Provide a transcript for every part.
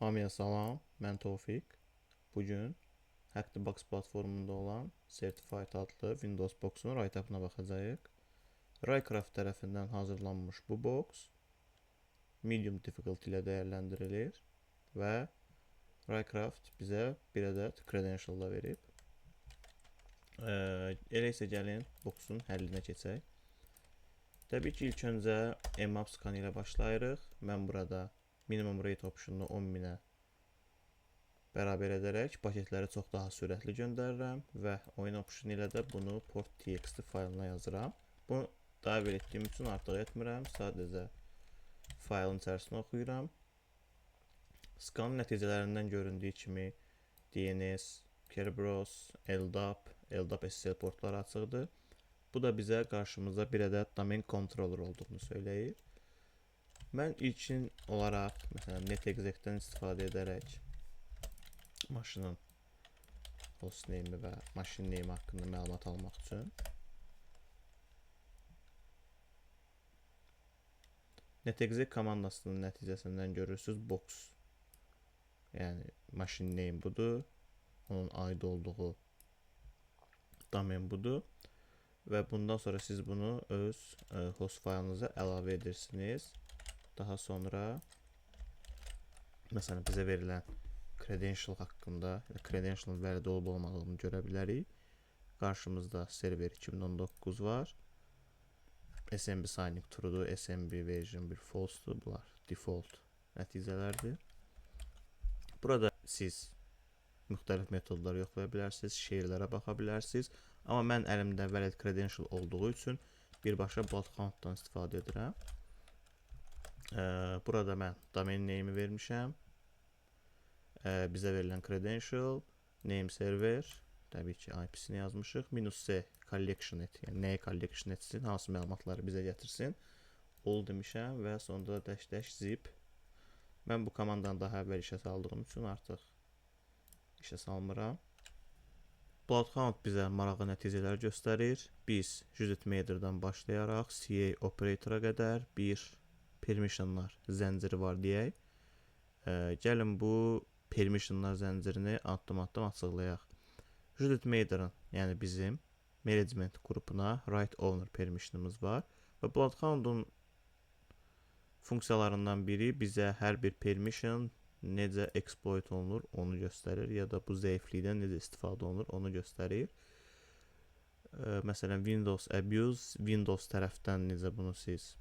Hamıya salam, mən Tofiq. Bu gün Hack The Box platformunda olan Certified adlı Windows box'un write-up-ına baxacağıq. Rycraft tərəfindən hazırlanmış bu box medium difficulty ilə dəyərləndirilir və Rycraft bizə bir ədəd credential da verib. Elə isə gəlin box'un həllinə keçək. Təbii ki, ilk öncə Nmap scan ilə başlayırıq. Mən burada minimum rate optionunu 10.000-ə bərabər edərək paketləri çox daha sürətli göndərirəm və oyun option ilə də bunu port.txt faylına yazıram. Bunu daha əvvəl etdiyim üçün artıq etmirəm. Sadəcə faylın içərisini oxuyuram. Scan nəticələrindən göründüyü kimi DNS, Kerberos, LDAP, LDAP SSL portları açıqdır. Bu da bizə qarşımızda bir ədəd domain controller olduğunu söyləyir. Mən ilkin olaraq məsələn netexec-dən istifadə edərək maşının hostname-i və machine name haqqında məlumat almaq üçün netexec komandasının nəticəsindən görürsüz box, yəni machine name budur, onun aid olduğu domain budur və bundan sonra siz bunu öz host faylınıza əlavə edirsiniz. Daha sonra məsələn bizə verilən credential haqqında, credentialın valid olub olmadığını görə bilərik. Qarşımızda server 2019 var. SMB signing true'dur, SMB version 1 false'dur. Bunlar default nəticələrdir. Burada siz müxtəlif metodları yoxlaya bilərsiniz, şeirlərə baxa bilərsiniz. Amma mən əlimdə valid credential olduğu üçün birbaşa Bloodhound-dan istifadə edirəm. Burada mən domain name'i vermişəm. Bizə verilən credential, name server, təbii ki I P-sini yazmışıq. Minus C collection et, yəni nəyi collection etsin, hansı məlumatları bizə gətirsin. All demişəm və sonda da dash dash zip. Mən bu komandanı daha əvvəl işə saldığım üçün artıq işə salmıram. Bloodhound bizə maraqlı nəticələr göstərir. Biz Judith Mader'dan başlayaraq CA operatora qədər bir permissionlar zənciri var deyək. Gəlin bu permissionlar zəncirini addım-addım açıqlayaq. Judith Mader'ın, yəni bizim management qrupuna write owner permissionımız var və Bloodhound'un funksiyalarından biri bizə hər bir permission necə exploit olunur onu göstərir ya da bu zəiflikdən necə istifadə olunur onu göstərir. Məsələn Windows abuse, Windows tərəfdən necə bunu siz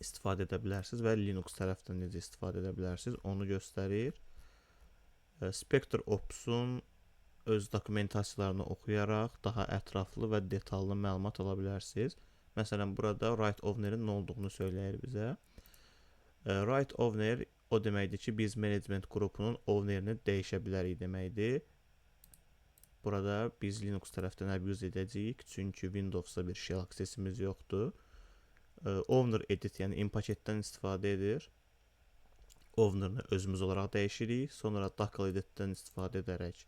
istifadə edə bilərsiniz və Linux tərəfdən necə istifadə edə bilərsiniz onu göstərir. Spectre Ops-un öz dokumentasiyalarını oxuyaraq daha ətraflı və detallı məlumat ala bilərsiniz. Məsələn, burada write owner-in nə olduğunu söyləyir bizə. Write owner o deməkdir ki, biz management qrupunun ownerini dəyişə bilərik deməkdir. Burada biz Linux tərəfdən abuse edəcəyik, çünki Windows-da bir shell aksesimiz yoxdur. Owner edit, yəni impaketdən istifadə edir. Owner'ını özümüz olaraq dəyişirik. Sonra DACL editdən istifadə edərək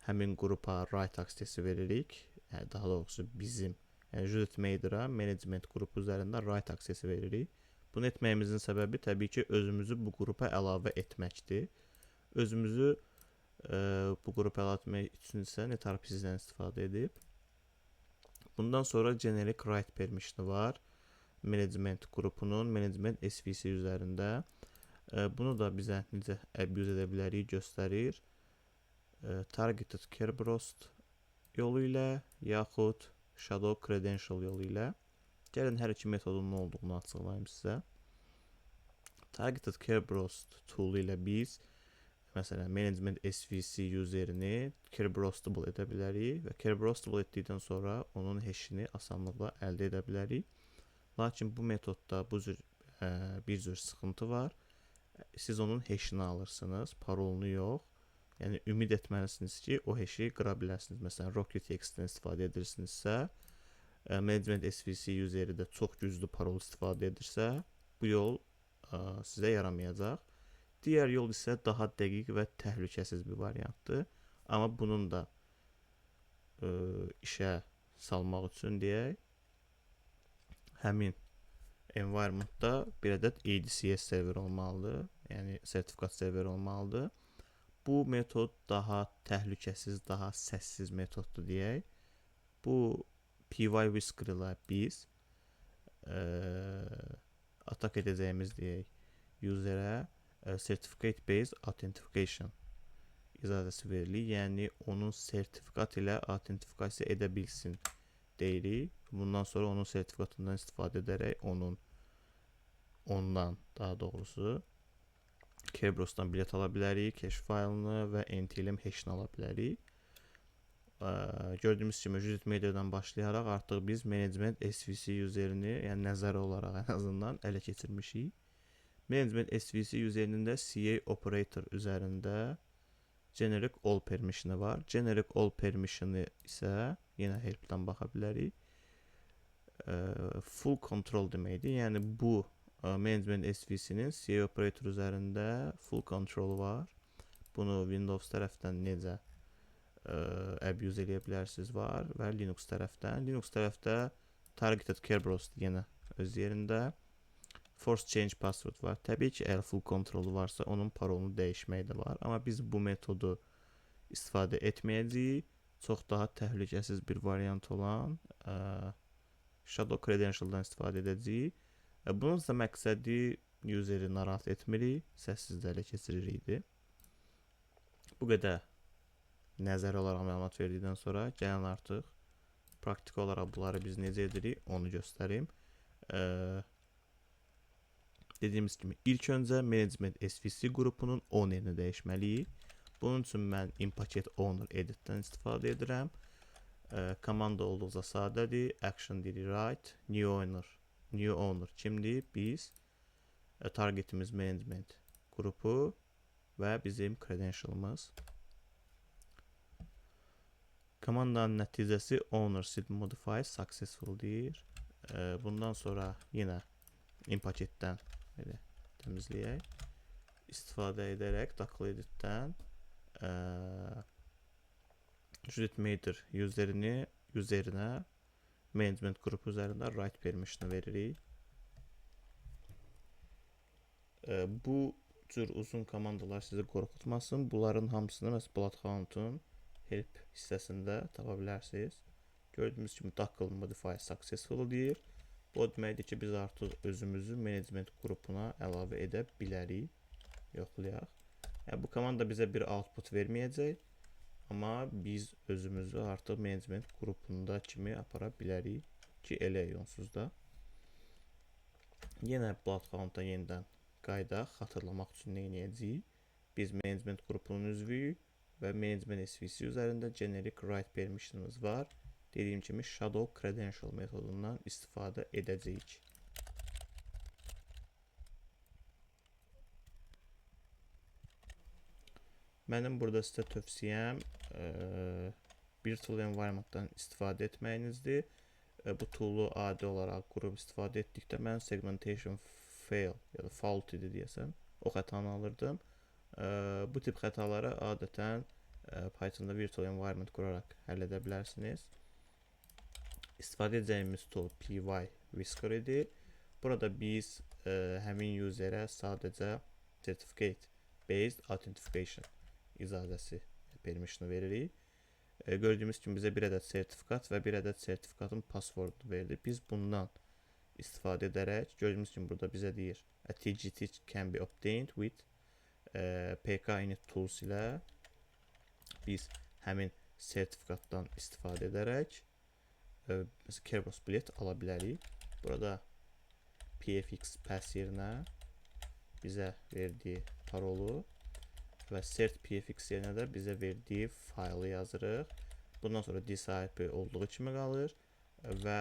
həmin qrupa write aksesi veririk. Yəni, daha doğrusu bizim, yəni Judith Mader'a management qrupu üzərində write aksesi veririk. Bunu etməyimizin səbəbi təbii ki, özümüzü bu qrupa əlavə etməkdir. Özümüzü bu qrupa əlavə etmək üçün isə netrpc-dən istifadə edib. Bundan sonra generic write permissionu var. Management qrupunun management SVC üzərində. Bunu da bizə necə abuse edə bilərik göstərir. Targeted Kerberos yolu ilə yaxud Shadow Credential yolu ilə. Gəlin hər iki metodun nə olduğunu açıqlayım sizə. Targeted Kerberos tool ilə biz məsələn management SVC userini Kerberosable edə bilərik və Kerberosable etdikdən sonra onun hashini asanlıqla əldə edə bilərik. Lakin bu metodda bir cür sıxıntı var. Siz onun hashini alırsınız, parolunu yox. Yəni ümid etməlisiniz ki, o hashi qıra bilərsiniz. Məsələn, Rocket.txt-dən istifadə edirsinizsə, management SVC useri də çox güclü parol istifadə edirsə, bu yol sizə yaramayacaq. Digər yol isə daha dəqiq və təhlükəsiz bir variantdır. Amma bunun da işə salmaq üçün deyək, həmin environmentda bir ədəd ADCS server olmalıdır. Yəni sertifikat serveri olmalıdır. Bu metod daha təhlükəsiz, daha səssiz metoddur deyək. Bu PyWhisker ilə biz atak edəcəyimiz deyək userə Certificate Based Authentication icazəsi verilir. Yəni onun sertifikat ilə autentifikasiya edə bilsin deyirik. Bundan sonra onun sertifikatından istifadə edərək ondan daha doğrusu Kerberos'dan bilet ala bilərik, cache faylını və NTLM hash-ini ala bilərik. Gördüyümüz kimi Judith Media'dan başlayaraq artıq biz Management SVC userini, yəni nəzəri olaraq ən azından ələ keçirmişik. Management SVC userinin də CA Operator üzərində Generic All Permission-ı var. Generic All Permission-ı isə yenə help-dan baxa bilərik. Full control deməkdir. Yəni bu Management SVC-nin CA Operator üzərində full control var. Bunu Windows tərəfdən necə abuse eləyə bilərsiniz var və Linux tərəfdən. Linux tərəfdə Targeted Kerberos yenə öz yerində. Force Change Password var. Təbii ki, əgər full kontrolu varsa, onun parolunu dəyişmək də var. Amma biz bu metodu istifadə etməyəcəyik. Çox daha təhlükəsiz bir variant olan Shadow Credential-dan istifadə edəcəyik. Bunun da məqsədi useri narahat etmirik, səssizdə ələ keçiririk. Bu qədər nəzəri olaraq məlumat verdikdən sonra gəlin artıq praktiki olaraq bunları biz necə edirik, onu göstərim. Dediyimiz kimi ilk öncə Management SVC qrupunun ownerini dəyişməliyik. Bunun üçün mən impacket owner edit-dən istifadə edirəm. Komanda olduqca sadədir. Action deyirik write, new owner. New owner kimdir? Biz targetimiz management qrupu və bizim credentialımız. Komandanın nəticəsi owner sid modify successful deyir. Bundan sonra yenə impaketdən belə təmizləyək. İstifadə edərək Duckle edit-dən Judith Mater userinə management qrupu üzərində write permission veririk. Bu cür uzun komandalar sizi qorxutmasın. Bunların hamısını məsələn Bloodhound-un help hissəsində tapa bilərsiniz. Gördüyünüz kimi Duckle modify successful deyir. Bu o deməkdir ki, biz artıq özümüzü management qrupuna əlavə edə bilərik. Yoxlayaq. Yəni, bu komanda bizə bir output verməyəcək. Amma biz özümüzü artıq management qrupunda kimi apara bilərik ki, eləyək onsuz da. Yenə Bloodhound-da yenidən qayıdaq. Xatırlamaq üçün nə edəcəyik? Biz management qrupunun üzvüyük və management SVC üzərində generic write permission'ımız var. Dediyim kimi Shadow Credential metodundan istifadə edəcəyik. Mənim burada sizə tövsiyəm Virtual Environment-dan istifadə etməyinizdir. Bu toolu adi olaraq qurub istifadə etdikdə mən segmentation fail ya da fault idi deyəsən, o xətanı alırdım. Bu tip xətaları adətən Pythonda Virtual Environment quraraq həll edə bilərsiniz. İstifadə edəcəyimiz tool PyWhisker idi. Burada biz həmin userə sadəcə Certificate Based Authentication icazəsi permissionu veririk. Gördüyümüz kimi bizə bir ədəd sertifikat və bir ədəd sertifikatın passwordunu verdi. Biz bundan istifadə edərək, gördüyümüz kimi burada bizə deyir, a TGT can be obtained with pk init tools ilə biz həmin sertifikatdan istifadə edərək məsələn, Kerberos bilet ala bilərik. Burada pfx pass yerinə bizə verdiyi parolu və cert pfx yerinə də bizə verdiyi faylı yazırıq. Bundan sonra DCIP olduğu kimi qalır və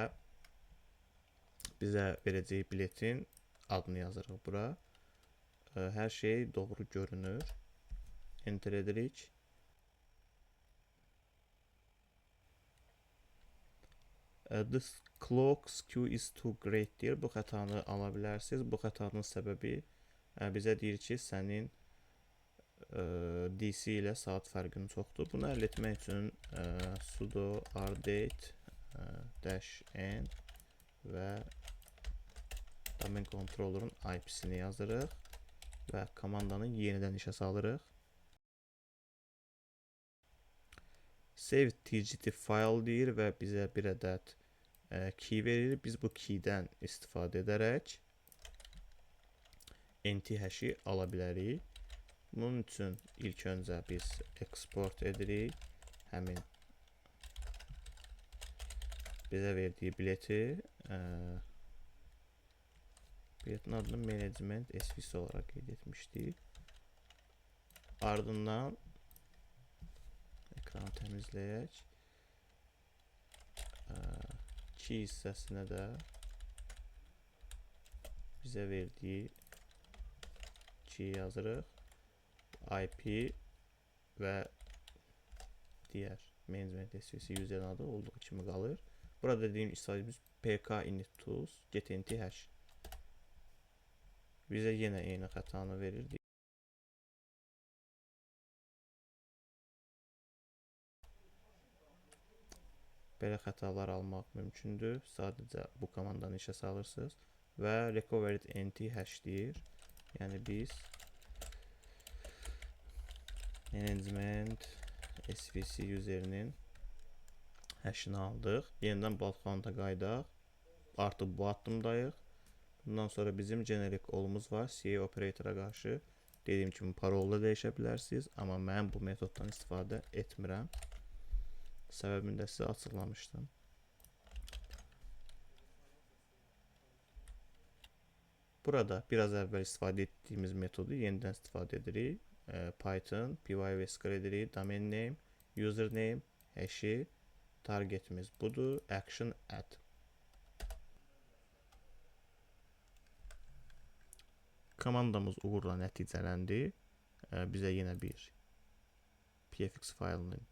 bizə verəcəyi biletin adını yazırıq bura. Hər şey doğru görünür. Enter edirik. The clock skew is too great deyir. Bu xətanı ala bilərsiniz. Bu xətanın səbəbi bizə deyir ki, sənin DC ilə saat fərqinin çoxdur. Bunu əldə etmək üçün sudo rdate -n və Domain controller'ın IP-sini yazırıq və komandanı yenidən işə salırıq. Save TGT file deyir və bizə bir ədəd key verir. Biz bu keydən istifadə edərək NT hash-i ala bilərik. Bunun üçün ilk öncə biz export edirik həmin bizə verdiyi bileti. Biletin adını Management SVC olaraq qeyd etmişdik. Ardından ekranı təmizləyək. Key hissəsinə də bizə verdiyi key yazırıq. IP və digər Management SVC userin adı olduğu kimi qalır. Burada dediyim istifadə pk init tools get nt hash. Bizə yenə eyni xətanı verir. Belə xətalar almaq mümkündür. Sadəcə bu komandanı işə salırsınız və recovered nt hash deyir. Yəni biz Management SVC userinin hashini aldıq. Yenidən Bloodhound-a qayıdaq. Artıq bu addımdayıq. Bundan sonra bizim generic olumuz var CA operatora qarşı. Dediyim kimi parolla dəyişə bilərsiniz, amma mən bu metoddan istifadə etmirəm. Səbəbini də sizə açıqlamışdım. Burada biraz əvvəl istifadə etdiyimiz metodu yenidən istifadə edirik. Python, pyvscr edirik, domain name, username, hash-i, targetimiz budur, action add. Komandamız uğurla nəticələndi. Bizə yenə bir pfx faylının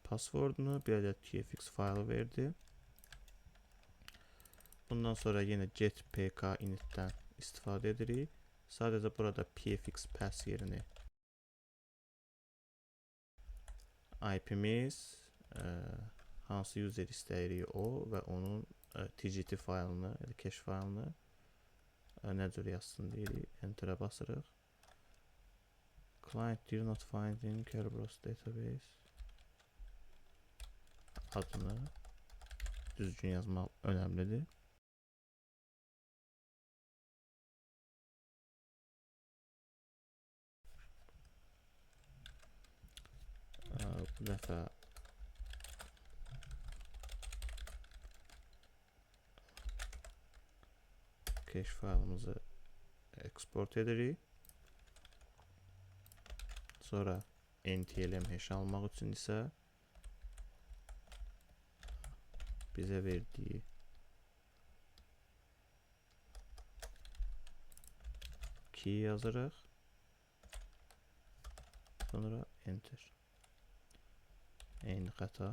passwordunu, bir ədəd pfx faylı verdi. Bundan sonra yenə get pk initdən istifadə edirik. Sadəcə burada pfx pass yerini IP-miz, hansı user istəyirik o və onun TGT faylını, ya da cache faylını nə cür yazsın deyirik. Enter'a basırıq. Client did not find in Kerberos database. Adını düzgün yazmaq önəmlidir. Bu dəfə cache faylımızı eksport edirik. Sonra ntlm hash almaq üçün isə bizə verdiyi key yazırıq. Sonra enter. Eyni xəta.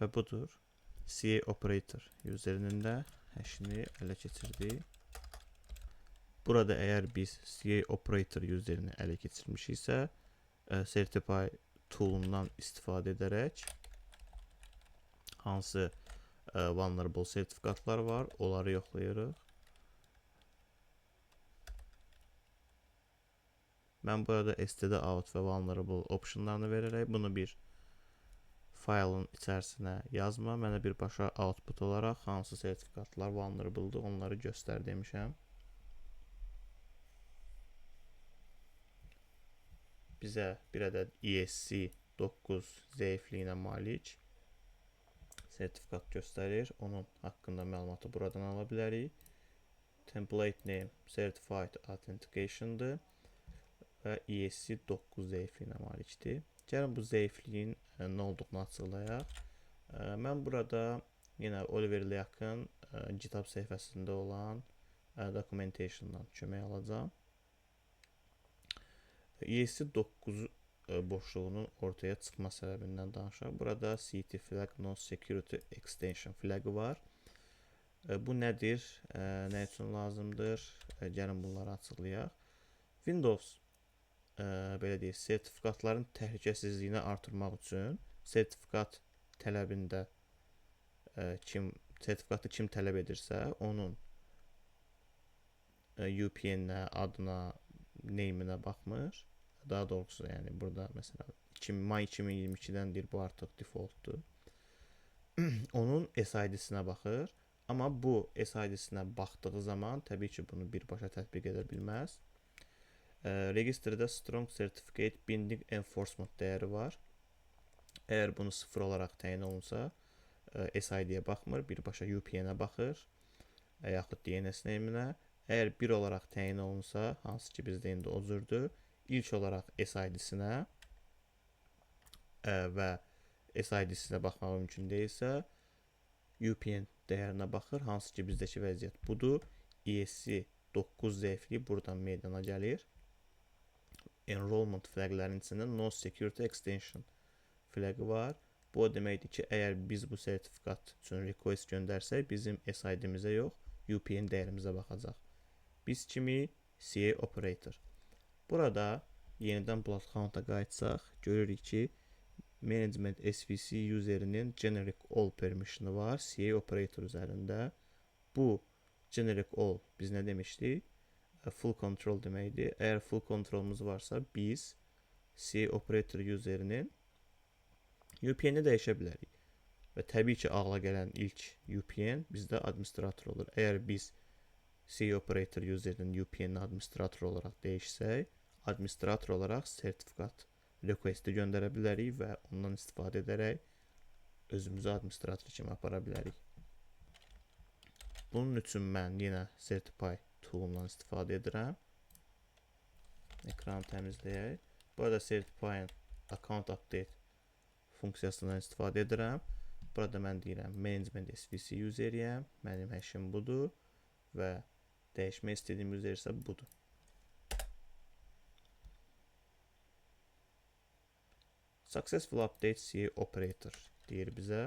Və budur. CA operator userinin də hashini ələ keçirdik. Burada əgər biz CA operator userini ələ keçirmişiksə, Certify toolundan istifadə edərək hansı vulnerable sertifikatlar var, onları yoxlayırıq. Mən burada std out və vulnerable optionlarını verərək bunu bir faylın içərisinə yazma, mənə birbaşa output olaraq hansı sertifikatlar vulnerable'dır, onları göstər demişəm. Bizə bir ədəd ESC 9 zəifliyinə malik sertifikat göstərir. Onun haqqında məlumatı buradan ala bilərik. Template name Certified Authentication'dır və ESC 9 zəifliyinə malikdir. Gəlin bu zəifliyin nə olduğunu açıqlayaq. Mən burada yenə Oliver Lyakın GitHub səhifəsində olan documentation'dan kömək alacağam. ESC 9 boşluğunun ortaya çıxma səbəbindən danışaq. Burada CT flag no security extension flagı var. Bu nədir? Nə üçün lazımdır? Gəlin bunları açıqlayaq. Windows belə deyək, sertifikatların təhlükəsizliyini artırmaq üçün sertifikat tələbində kim sertifikatı kim tələb edirsə, onun UPN-ə, adına, name-inə baxmır. Daha doğrusu, yəni burada məsələn may 2022-dən deyir, bu artıq defaultdur. Onun SID-sinə baxır. Amma bu SID-sinə baxdığı zaman təbii ki, bunu birbaşa tətbiq edə bilməz. Registrdə Strong Certificate Binding Enforcement dəyəri var. Əgər bunu 0 olaraq təyin olunsa, SID-yə baxmır, birbaşa UPN-ə baxır, yaxud DNS name-inə. Əgər 1 olaraq təyin olunsa, hansı ki bizdə indi o cürdür, ilk olaraq SID-sinə və SID-sinə baxmaq mümkün deyilsə, UPN dəyərinə baxır, hansı ki bizdəki vəziyyət budur. ESC 9 zəifliyi buradan meydana gəlir. Enrollment flaglərinin içində No Security Extension flagı var. Bu o deməkdir ki, əgər biz bu sertifikat üçün request göndərsək, bizim SID-imizə yox, UPN dəyərimizə baxacaq. Biz kimi CA operator. Burada yenidən Bloodhound-a qayıtsaq, görürük ki, Management SVC userinin generic all permissionu var CA operator üzərində. Bu generic all biz nə demişdik? Full control deməkdir. Əgər full kontrolumuz varsa, biz CA operator userinin UPN-ni dəyişə bilərik. Və təbii ki, ağla gələn ilk UPN bizdə administrator olur. Əgər biz CA operator userinin UPN-ni administrator olaraq dəyişsək, administrator olaraq sertifikat request-i göndərə bilərik və ondan istifadə edərək özümüzü administrator kimi apara bilərik. Bunun üçün mən yenə Certify tool-undan istifadə edirəm. Ekranı təmizləyək. Burada Certify-ın account update funksiyasından istifadə edirəm. Burada mən deyirəm management SVC useriyəm. Mənim hashim budur və dəyişmək istədiyim user isə budur. Successful update CA operator deyir bizə.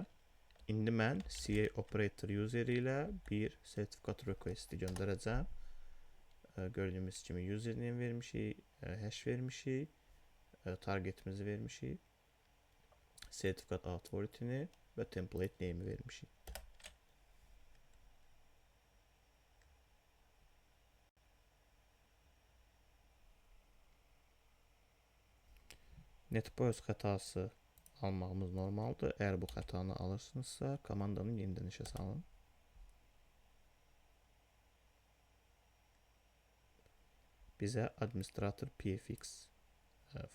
İndi mən CA operator user ilə bir sertifikat request-i göndərəcəm. Gördüyümüz kimi username vermişik, hash vermişik, targetimizi vermişik, sertifikat authority-ni və template name-i vermişik. NetBIOS xətası almağımız normaldır. Əgər bu xətanı alırsınızsa, komandanı yenidən işə salın. Bizə administrator PFX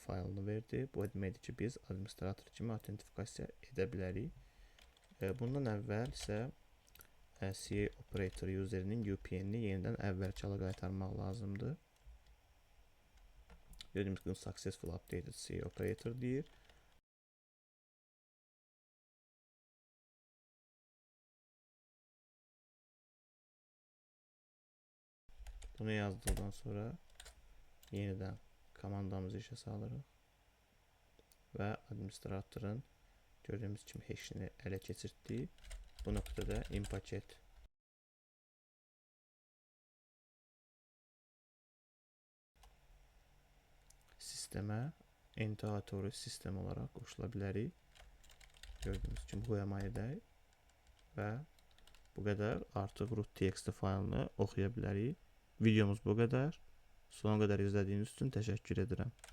faylını verdi. Bu deməkdir ki, biz administrator kimi autentifikasiya edə bilərik. Bundan əvvəl isə CA operator userinin UPN-ni yenidən əvvəlki hala qaytarmaq lazımdır. Gördüyümüz kimi successful updated CA operator deyir. Bunu yazdıqdan sonra yenidən komandamızı işə salırıq və administratorun gördüyümüz kimi hashini ələ keçirtdik. Bu nöqtədə impacket sistemə NT authority sistem olaraq qoşula bilərik. Gördüyünüz kimi whoami edək və bu qədər. Artıq root.txt faylını oxuya bilərik. Videomuz bu qədər. Sona qədər izlədiyiniz üçün təşəkkür edirəm.